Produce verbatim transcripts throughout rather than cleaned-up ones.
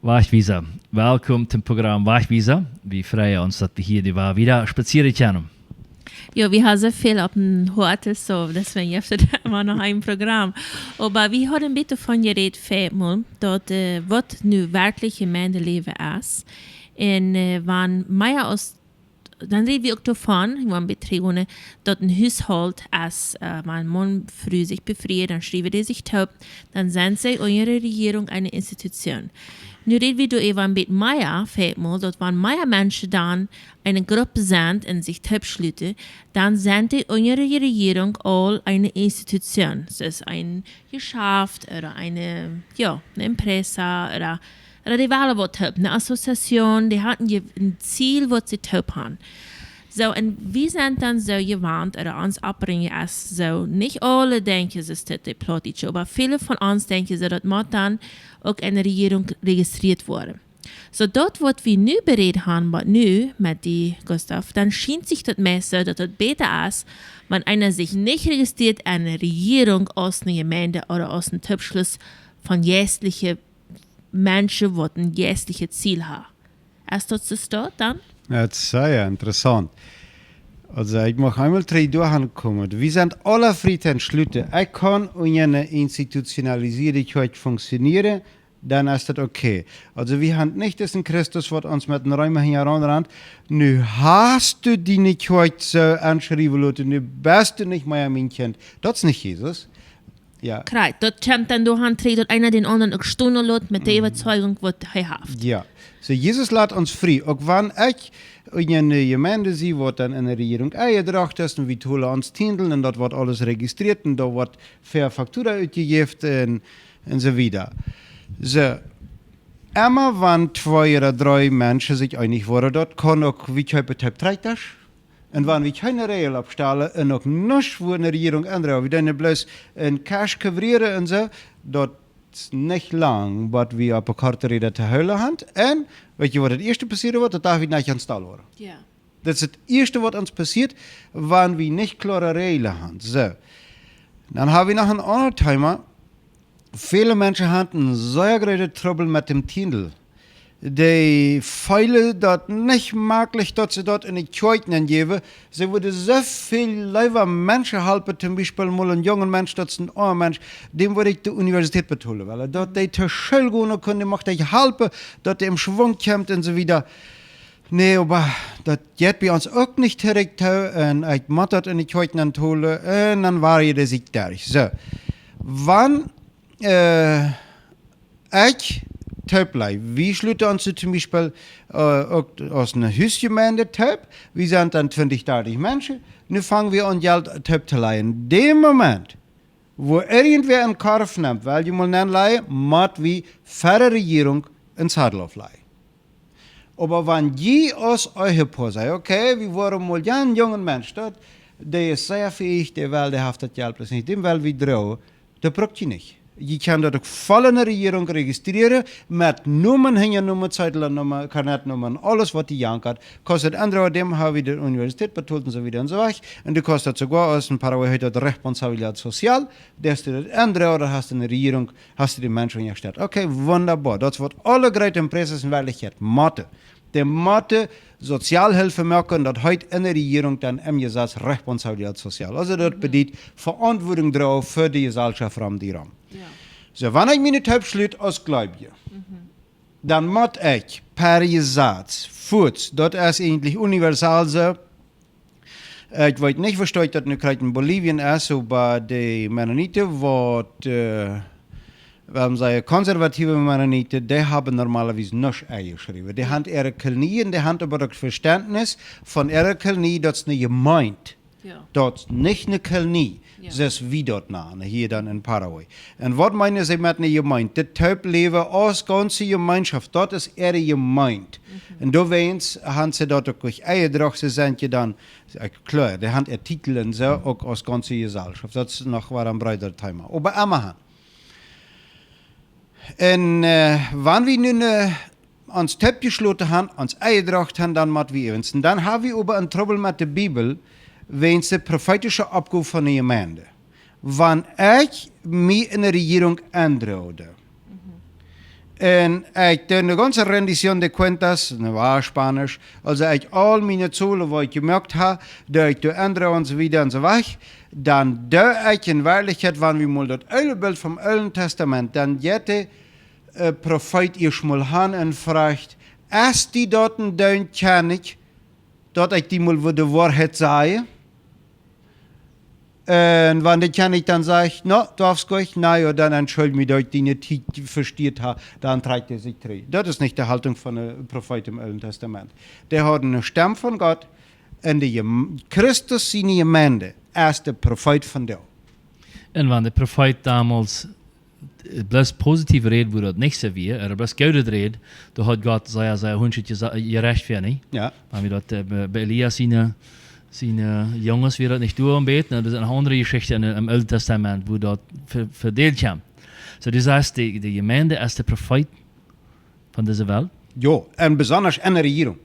Wajchwiesa. Welkom toom Program Wajchwiesa. Wie freien ons, daut wie hia nu wada spazieren kjennen. Jo, wie haben sea väl opp dän Hoat, soo deswäajen jeft et emma noch een Program. Oba wie hauden een bät von jerät, Fätmol, daut, äh, waut nu werkjlich Jemeindelewen es. Un, äh, wan mea aus dan räd wie uk doavon, wie woaren bäta gonen, daut een Hushoolt es, äh, wan Maun un Fru sikj befrieen, dan schriewen dee sikj toop, dan sent see unja de Rejierunk eene Institution. Nu räd wie doa äwa een bät mea, Fätmol, daut wan mea Menschen dan eene Grupp sent un sikj toop schluten, dan sent dee unja de Rejierunk aul eene Institution. Soo aus een Jeschaft ooda eene, jo, eene Empresa ooda, ooda dee wellen waut toop, eene Association, dee haben je-, een Ziel, waut see toop haben. Soo, un wie sent dan soo jewant, ooda ons Oppbrinjen es soo, nich aule denkjen, see es dit de Plautdietsche, oba väle von ons denkjen soo, daut mott dan uk enne Rejierunk registrieet woaren. Soo daut, waut wie nu berät haben, waut nu met die, Gustav, dan schient sikj daut meist soo, daut et bäta es, wan eena sikj nich registrieet enne Rejierunk aus eene Jemeinde ooda aus een Toopschluss von jeistliche Menschen, waut een jeistlichet Ziel haben. Es daut soo, daut dan? Daut es sea interessaunt. Aulsoo, ekj mucht eemol trigj doa aunkomen. Wie sent aule frie to schluten. Ekj kaun unja eene institutionalisierte Kjoakj funktionieren, dan es daut okay. Aulsoo, wie haben nich disen Christus, waut ons met een Reema hinjaraun rant. Nu hast du diene Kjoakj soo aunschriewen loten, nu best du nich mea mien Kjint. Daut es nich Jesus. Jo. Krakjt, daut kjemt dan doaraun trigj, daut eena dän aundren uk stonen lat met de Äwazeigung, waut hee haft. Jo. Soo, Jesus lat ons frie. Uk wan ekj unja eene Jemeinde sie, waut dan enne Rejierunk enjedrocht es, un wie tolen ons Tiendel, un daut woat aules registrieet, un doa woat fa Faktura utjejäft, un, un soo wieda. Soo, emma wan twee ooda dree Menschen sikj eenich woaren, daut kaun uk, wie kjeepen Toop Trakjtasch. Un wan wie kjeene Räajel oppstalen un uk nuscht, wua enne Rejierunk endren, wie doonen bloos een Cash coverieren un soo, daut es nich lang, waut wie opp de korte Räd to hoolen haben. Un, weetst du, waut daut ieeschte passieren woat? Daut David nich aunstalt woat. Jo. Daut es daut ieeschte, waut ons passieet, wan wie nich kloare Räajel haben. Soo. Dan haben wie noch een aundret Thema. Väle Menschen haben een sea grooten Trubbel met dän Tiendel. Dee feelen daut nich mäajlich, daut see daut enne Kjoakj nenjäwen. See wudden soo väl leewa Menschen halpen, toom Biespel mol een jungen Mensch, daut es een oama Mensch, däm wudd ekj de Universität betolen wellen. Daut dee to School gonen kaun, däm mucht ekj halpen, daut dee em Schwunk kjemt un soo wieda. Nä, oba daut jeit bie ons uk nich direkt too, un ekj mott daut enne Kjoakj nentolen, un dan woaren dee sikj derch. Soo, wan, äh, ekj toop lei, wie schluten ons toom Biespel, äh, uk aus eene Husjemeinde toop, wie sent dan twintich, dartich Menschen, nu fangen wie aun Jelt toop to leien. Dän Moment, wua irjentwäa een Korf nemt, well jie mol nenleien, mott wie ver de Rejierunk een Zettel aufleien. Oba wan jie aus Ehepoa sajen, okay, wie woaren mol eenen jungen Mensch, daut, dee es sea fäich, dee well, dee haft daut Jelt bloos nich, däm well wie droagen, daut bruck jie nich. Jie kjennen daut uk voll enne Rejierunk registrieren, met Nomen, Hinjanumma, Zeitel un Numma, Kartnumma un aules, waut dee jankat. Kaust daut endren, däm haben wie de Universität betolt un soo wieda un soo wajch. Un du kaust daut soogoa, aus en Paraguay heet daut responsabilidad social, deist du daut endren, ooda hast enne Rejierunk, hast du dän Mensch aunjestellt. Okay, wundaboa. Daut es, waut aule groote Empresas en Werkjlichkjeit motten. Dee motten Sozialhilfe moaken, daut heet enne Rejierunk dan em Jesaz responsabilidad social. Aulsoo daut bediet Veauntwuadunk droagen fa de Jeselschoft rom die rom. Jo. Soo, wan ekj miene Toop schlut aus Gleubje, dan mott ekj per Jesaz, fuaz, daut es eejentlich universal soo, ekj weet nich, woo stoakj daut nu krakjt en Bolivien es, oba de Mennoniten, waut, äh, wuarom saj ekj konservative Mennoniten, dee haben normalerwies nuscht enjeschräwen. Dee haben äare Kolonie un dee haben oba daut Vestentnis von äare Kolonie, daut es eene Jemeent. Jo. Daut es nich eene Kolonie, jo, soo aus wie daut nanen, hia dan en Paraguay. Un waut meenen see met eene Jemeent? Daut Toopläwen aus gaunze Jemeenschoft, daut es äare Jemeent. Mhm. Un doawäajen haben see daut uk nich enjedrocht, see sent je dan, äh, kloa, dee haben äa Titel un soo, uk aus gaunze Jeselschoft. Daut es noch wada een breeda Thema. Oba emmahan. Un, äh, wan wie nu, äh, ons toop jeschloten haben, ons enjedrocht haben, dan mott wie äwent. Dan haben wie oba een Trubbel met de Bibel, wäajen de profeetische Oppgow von de Jemeent. Wan ekj mie enne Rejierunk endrode, Un ekj doo eene gaunze rendición de cuentas, daut wia Spaunisch, aulsoo ekj aul miene Zolen, waut ekj jemoakt hab, doo ekj doa endren un soo wieda un soo wajch, dan doo ekj en Werkjlichkjeit, wan wie mol daut oole Bilt vom Oolen Tastament, dan jeit de äh, Profeet ieescht mol han un fruach: "Es die daut een Denkj, Kjennich, daut ekj die mol wudd de Woarheit sajen?" Un wan de Kjennich dan sajcht: "No, du hast goot, na jo, dan entschuldj mie, daut ekj diene Tiet vesteet hab", dan trakjt hee sikj trigj. Daut es nich de Haltung von de Profeet em Oolen Tastament. Dee hauden eene Stemm von Gott, un de Jem-, Christus siene Jemeent es de Profeet von doa. Un wan de Profeet domols bloos positiev räd, wua daut nich soo wia, ooda bloos goodet räd, doa haud Gott sea, sea hunschet jerecht fa, nich? Jo. Wan wie daut äh, bie, bie Elia siene, siene Junges wia daut nich doa een bät, daut es eene aundre Jeschicht en, em Oolen Tastament, wua daut ve-, vedeelt kjemt. Soo, du sajchst, de, de Jemeent es de Profeet von dise Welt? Jo, un besonda en de Rejierunk.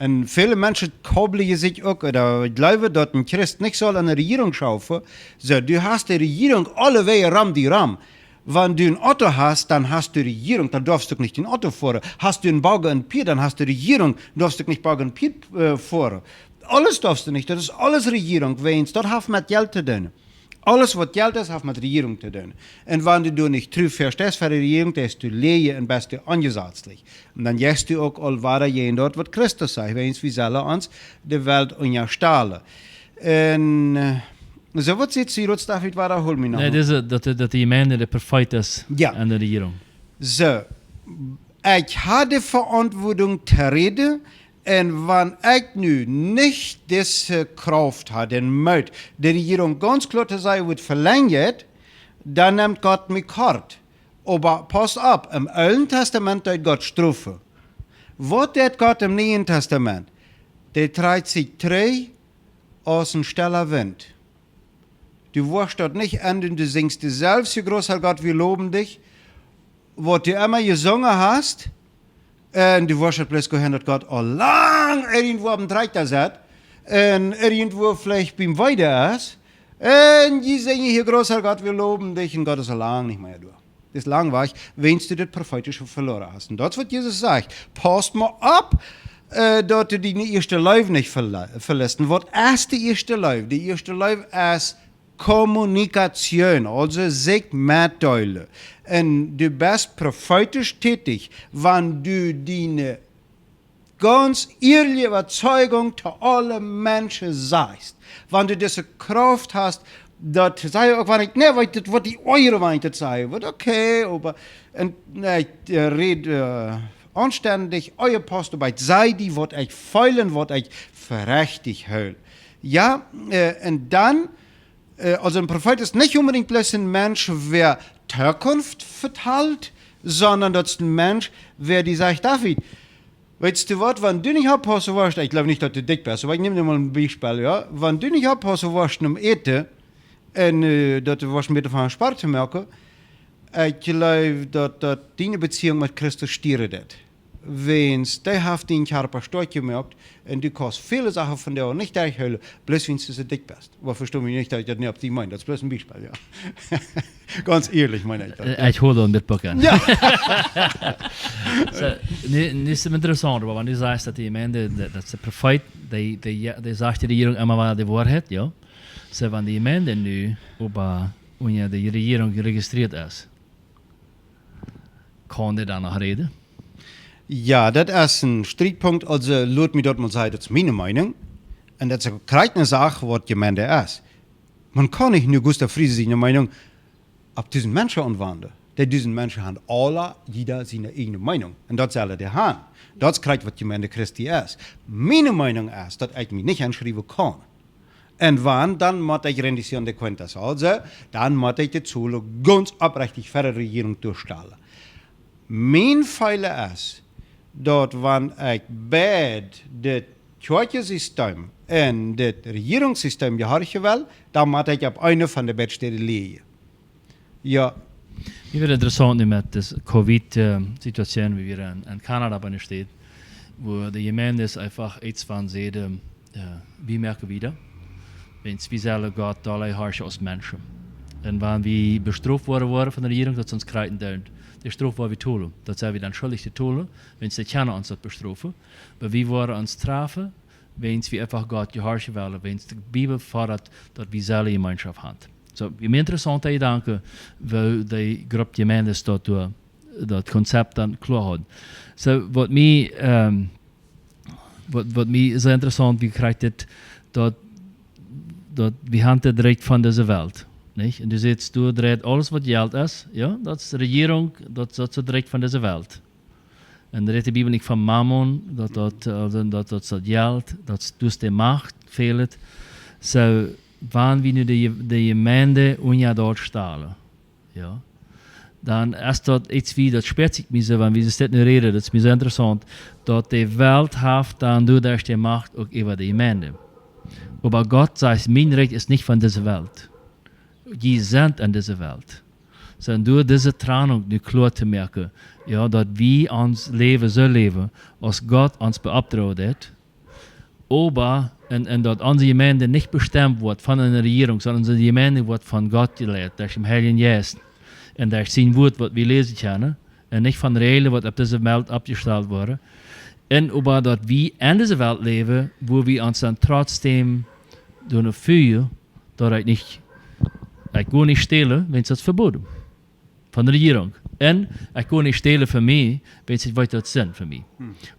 Un väle Menschen kabblen sikj uk, ooda jleewen, daut een Christ nich saul en de Rejierunk schaufen. Soo, du hast de Rejierunk aule Wäaj rom die rom. Wan du een Auto hast, dan hast du Rejierunk, dan darfst du uk nich dän Auto foaren. Hast du een Boagen un Pieed, dan hast du Rejierunk, darfst du uk nich Boagen un Pieed äh, foaren. Aules darfst du nich, daut es aules Rejierunk, wiels daut haft met Jelt to doonen. Aules waut Jelt es, haft met Rejierunk to doonen. Un wan du doa nich tru vesteist fa de Rejierunk, dan best du läajen un best du onjesatzlich. Un dan jeist du uk aul wada jäajen daut, waut Christus sajcht, wiels wie sellen ons de Welt unjastalen. Un äh, soo, waut sajcht hee, David, wada, hol mie noch Nä, mol. Dise, daut, daut de Jemeent de Profeet es Jo. En de Rejierunk. Soo, ekj hab de Veauntwuatunk to räden, un wan ekj nu nich dise Krauft hab, dän Moot, de Rejierunk gaunz kloa to sajen, woat velenjd, dan nemt Gott mie kort. Oba pausst opp, em Oolen Tastament deed Gott strofen. Waut deed Gott em Nieen Tastament? Dee trakjt sikj trigj aus een stella Wint. Du woascht daut nich endren, du sinjst die selfst: "Großer Gott, wir loben dich", waut du emma jesungen hast, un du woascht daut bloos gonen, daut Gott aul lang irjentwua oppem Trakjta sett, un irjentwua veleicht biem Weiden es, un jie sinjen hia: "Großer Gott, wir loben dich", un Gott es aul lang nich mea doa. Daut es lang wajch, wiels du daut Profeetische veloaren hast. Un daut es, waut Jesus sajcht. Pausst mau opp, äh, daut du diene ieeschte Leew nich verle-, veliest. Waut es de ieeschte Leew? De ieeschte Leew es Kommunikation, aulsoo sikj metdeelen. Un du best profeetisch tätich, wan du diene gaunz ierliche Äwazeigung to aule Menschen sajchst. Wan du dise Krauft hast, daut saj uk, wan ekj, nä, weet daut, waut dee Oajre, wan ekj daut saj, woat okay, oba, un, nä, ekj äh, räd äh, aunstendich, oaja, pausst opp, ekj saj die, waut ekj feel un waut ekj fa rechtich hool. Jo, äh, un dan, äh, aulsoo een Profeet es nich onbedinjt bloos een Mensch, waut Tookunft vetalt, sonda daut es een Mensch, waut die sajcht: "David, weetst du waut, wan du nich oppaussen woascht", ekj jleew nich, daut du dikj best, oba ekj näm mol een Biespel, jo, "wan du nich oppaussen woascht nom Äten, un äh, daut du woascht een bät von Sport to moaken, ekj jleew, daut daut diene Beziehunk met Christus stieren deit. Wiels dee haft dienen Kjarpa stoakj jemoakt un du kaust väle Sachen von dee nich derchhoolen, bloos wiels du soo dikj best." Oba vesto mie nich, daut ekj daut nich opp die meen. Daut es bloos een Biespel, jo. Gaunz ierlich meen ekj daut. Äh, ekj hool daut een bät bak aun. Jo. Soo, nu, nu es daut interessaunt, oba wan du sajchst, daut de Jemeent, daut, daut de Profeet, dee, dee, dee sajcht de Rejierunk emma wada de Woarheit, jo. Soo, wan de Jemeent nu oba unja de Rejierunk rejistrieet es, kaun dee dan noch räden? Jo, daut es een Strietpunkt. Aulsoo, lot mie daut mol sajen, daut es miene Meenunk. Un daut es uk krakjt eene Sach, waut Jemeent es. Maun kaun nich nu Gustav Friesen siene Meenunk opp dusent Menschen aunwenden. Dee dusent Menschen haben aule, jieda siene eejne Meenunk. Un daut sellen dee haben. Daut es krakjt, waut Jemeent Christi es. Miene Meenunk es, daut ekj mie nich enschriewen kaun. Un wan, dan mott ekj rendición de cuentas. Aulsoo, dan mott ekj de Zolen gaunz opprechtich ver de Rejierunk doastalen. Mien Fäla es, daut wan ekj beid daut Kjoakjensystem un daut Rejierungssystem jehorchen well, dan mott ekj opp eene von de beid Städen läwen. Jo. Mie wia interessaunt nu met dise Covid-Situatioon, wie wieren en, en Kanada bie eene Städ, wua de Jemeent es eefach eent von säden, äh, wie moaken wieda. Wiels wie sellen Gott dolla horchen aus Menschen. Un wan wie bestroft woaren, woaren von de Rejierunk, daut see ons kjrieen doonen, De Strof woa wie tolen. Daut sent wie dan schuldich to tolen, wan de Kjinja ons daut bestrofen. Oba wie woaren ons trafen, wan wie eefach Gott jehorchen wellen, wan de Bibel fodat, daut wie sellen Jemeenschoft haben. Soo, wia mie interessaunt, de Jedanken, woo dee Grupp Jemeenden daut, daut Konzept dan kloa haud. Soo, waut mie, ähm, waut, waut mie soo interessaunt wia, kjrieech dit, daut, daut wie haben daut Rikj von dise Welt. Nich? Un du sajchst, du dreist aules waut Jelt es, jo, daut es Rejierunk, daut, daut es daut Rikj von dise Welt. Un dan rät de Bibel nich von Mammon, daut, daut, äh, daut, daut, daut Jelt, daut, daut es de Macht, fält. Soo, wan wie nu de, de Jemeend unja daut stalen, jo, dan es daut ieets woo, daut spieet sikj mie soo, wan wie dit nu räden, daut es mie soo interessaunt, daut de Welt haft dan doaderch de Macht uk äwa de Jemeend. Oba Gott sajcht, mien Rikj es nich von dise Welt. Jie sent en dise Welt. Soo, un doa dise Trennunk nu kloa to moaken, jo, daut wie ons Läwen soo läwen, aus Gott ons beaupdracht haft, oba, un, un daut onse Jemeend nich bestemt woat von eene Rejierunk, sonda onse Jemeend woat von Gott jeleit, derch dän Heiljen Jeist. Un derch sien Wuat, waut wie läsen kjennen, un nich von Räajlen, waut opp dise Welt oppjestalt woaren. Un oba daut wie en dise Welt läwen, wua wie ons dan trotzdäm doano fälen, daut ekj nich, ekj woa nich stälen, wan daut vebooden von de Rejierunk. Un ekj woa nich stälen fa mie, wan ekj weet, daut sent fa mie.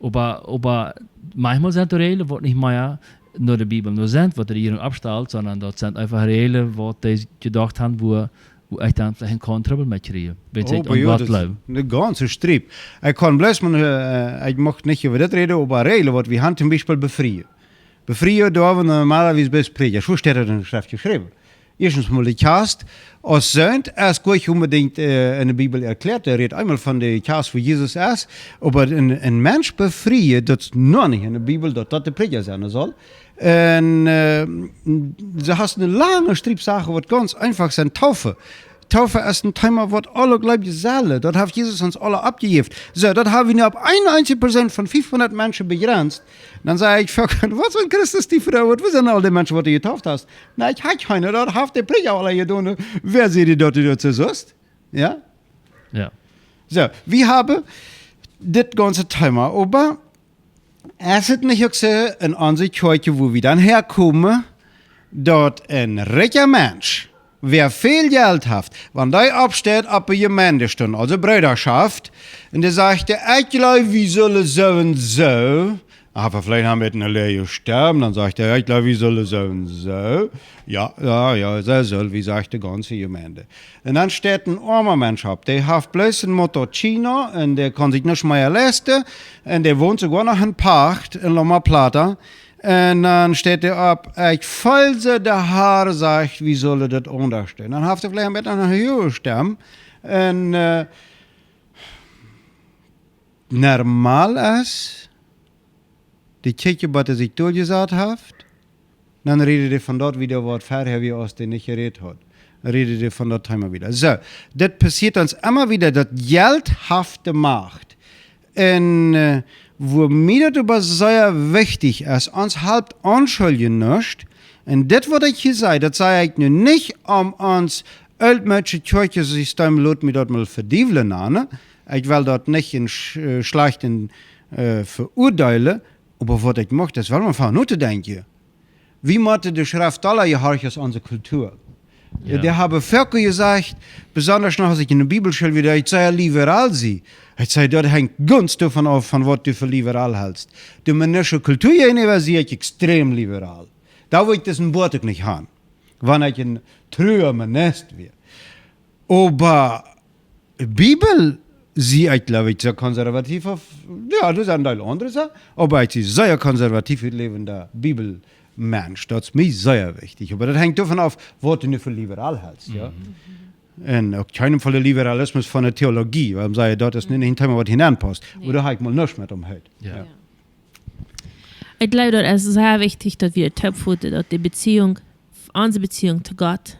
Oba, oba maunchmol sent doa Räajlen, waut nich mea no de Bibel no sent, waut de Rejierunk oppstalt, sonda daut sent eefach Räajlen, waut dee jedocht haben, wua, wua ekj dan veleicht een Korn Trubbel met kjrie, wan ekj Oh, aun oba jo, Gott daut jleew. Een gaunze Striep. Ekj kaun bloos mau, äh, ekj mucht nich äwa dit räden, oba Räajlen, waut wie haben, toom Biespel befrieen. Befrieen, doa woa wie normalerwies bloos Prädja. Soo steit daut en de Schreft jeschräwen. Ieeschtens mol de Kjast, aus sent, es goanich onbedinjt, äh, en de Bibel erkjläat. Dee rät eemol von de Kjast, wua Jesus es. Oba een, een Mensch befrieen, daut es noch nich en de Bibel, daut daut de Prädja sennen saul. Un, äh, soo hast eene lange Striep Sachen, waut gaunz eefach sent. Taufe. Taufe es een Thema, waut aule Gleubje sellen. Daut haft Jesus ons aule oppjejäft. Soo, daut haben wie nu opp eene eensje Persoon von fiefhundat Menschen bejrenst. Dan saj ekj: "Fuck, waut fa een Christus, dee Fru, waut, wua sent aul dee Menschen, waut du jetauft hast?" "Na, ekj hab kjeene, daut haft de Prädja aula jedonen." Wäa säd die, daut du daut soo sust? Jo? Jo. Soo, wie haben dit gaunze Thema, oba es et nich uk soo en onse Kjoakjen, wua wie dan häakomen, daut een rikja Mensch, wäa väl Jelt haft, wan dee oppsteit opp eene Jemeendestund, aulsoo Breedaschoft, un dee sajcht: "Ekj jleew, wie sellen soo un soo," dan haft hee veleicht noch met eene leeje Stemm, dan sajcht hee: "Ekj jleew, wie sellen soo un soo." Jo, jo, jo, soo saul wie, sajcht de gaunze Jemeend. Un dan steit een oama Mensch opp, dee haft bloos een Motorcino un dee kaun sikj nuscht mea leisten. Un dee wont soogoa noch en Pacht en Loma Plata. Un dan steit hee opp: "Ekj feel soo, de Har sajcht, wie sellen daut aundasch doonen." Dan haft hee veleicht een bät eene huage Stemm. Un, äh, normal es, de Kjäakj, waut hee sikj doajezat haft, dan rät hee von daut wada, waut verhäa wia, aus hee nich jerät haud. Dan rät hee von daut Thema wada. Soo, daut passieet ons emma wada, daut Jelt haft de Macht. Un, äh, wua mie daut oba sea wichtich es, ons halpt Onschuldje nuscht. Un dit, waut ekj hia saj, daut saj ekj nu nich, om ons ooltmoodsche Kjoakjensystem, lot mie daut mol vediewlen, nä? Ekj well daut nich en sch-, äh, schlajcht en, äh, veuadeelen, oba waut ekj mucht, es well mau von notodenkjen. Wie motten de Schreft aula jehorchen aus onse Kultua. Jo. Dee haben foaken jesajcht, besonda noch aus ekj en de Bibelschool wia, daut ekj sea liberal sie. Ekj säd: "Daut henjt gaunz doavon auf, von waut du fa liberal helst." De mennonitsche Kultua jäajenäwa sie ekj extrem liberal. Doa wudd ekj disen Boat uk nich haben, wan ekj een trua Mennonit wia. Oba Bibel sie ekj, jleew ekj, sea konservativ, auf, jo, doa sent een Deel aundre, soo, oba ekj sie sea konservativ utläwenda Bibelmensch. Daut es mie sea wichtich. Oba daut henjt doavon auf, waut du nu fa liberal helst, jo. Mhm. Un uk kjeenem von de Liberalismus von de Theologie, wuarom saj ekj, daut es nu nich een Thema, waut hia aunpaust. Nä. Oba doa hab ekj mol nuscht met om hee. Jo. Jo. Ekj jleew, daut es sea wichtich, daut wie daut toopvoten, daut de Beziehunk, onse Beziehunk to Gott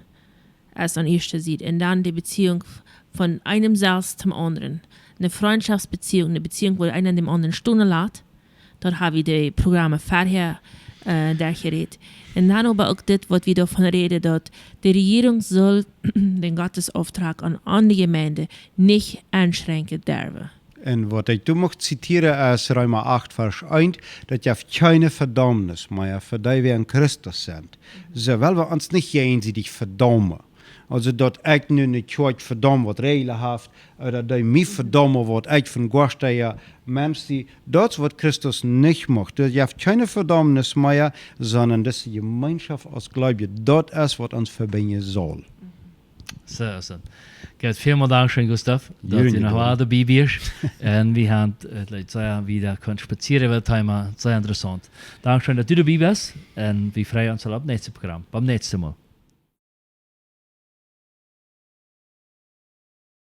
es aun ieeschte Sied. Un dan de Beziehunk von eenem selfst toom aundren. Eene Frintschoftsbeziehunk, eene Beziehunk, wua eena däm aundren stonen lat. Doa hab wie de Programme verhäa äh, doa jerät. Un dan oba uk dit, waut wie doavon räden, daut de Rejierunk saul dän Gottesauftrag aun, aun de Jemeent nich enschränken derwen. Un waut ekj doa mucht zitieren es Reema acht, Varsch eent, daut jeft kjeene Vedaumnis mea fa dee, waut en Christus sent. Soo well wie ons nich jäajensiedich vedaumen. Aulsoo daut ekj nu ne Kjoakj vedaum, waut Räajlen haft, ooda dee mie vedaumen, waut ekj von Goa stee, Mensch sie, daut es waut Christus nich mucht. Doa jeft kjeene Vedaumnis mea, sonda dise Jemeenschoft aus Gleubje, daut es waut ons vebinjen saul. Soo es et. Goot, välmol dankscheen, Gustav, daut du noch wada doabie best. Un wie haben, äh, Leet sea wieda kunnen spazieren äwa daut Thema. Sea interessaunt. Dankscheen, daut du doabie best. Un wie freien ons aul opp daut näakjste Program. Bat daut näakjste Mol.